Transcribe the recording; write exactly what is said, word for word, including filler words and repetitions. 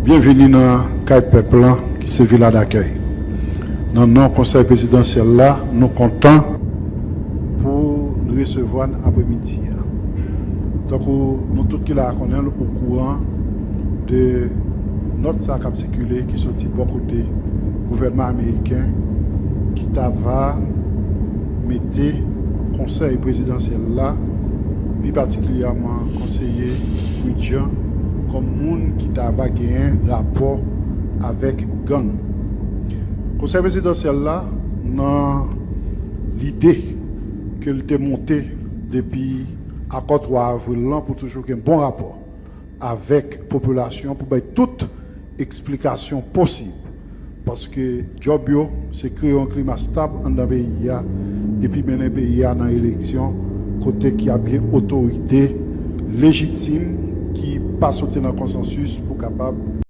Byenvini nan kay pèp lan ki se Villa d'Accueil. Nan non Konsèy Prezidansyèl la, nou kontan pou n resevwa n aprèmidi a. Tankou nou tout ki la a konnen l, okouran de nòt sa k ap sikile ki soti bò kote gouvènman ameriken ki ta va mete Konsèy Prezidansyèl la, pi patikilyèman konseye Pridjan, kòm moun ki ta va genyen rapò avèk gang. Konsèy Prezidansyèl la, nan lide ke l te monte depi akò twa avril lan pou toujou gen bon rapò avèk popilasyon pou bay tout eksplikasyon posib. Paske djòb yo, se kreye yon klima stab anndan peyi a, epi mennen peyi a nan eleksyon kote ki ap gen otorite lejitim ki pa soti nan konsansis pou kapab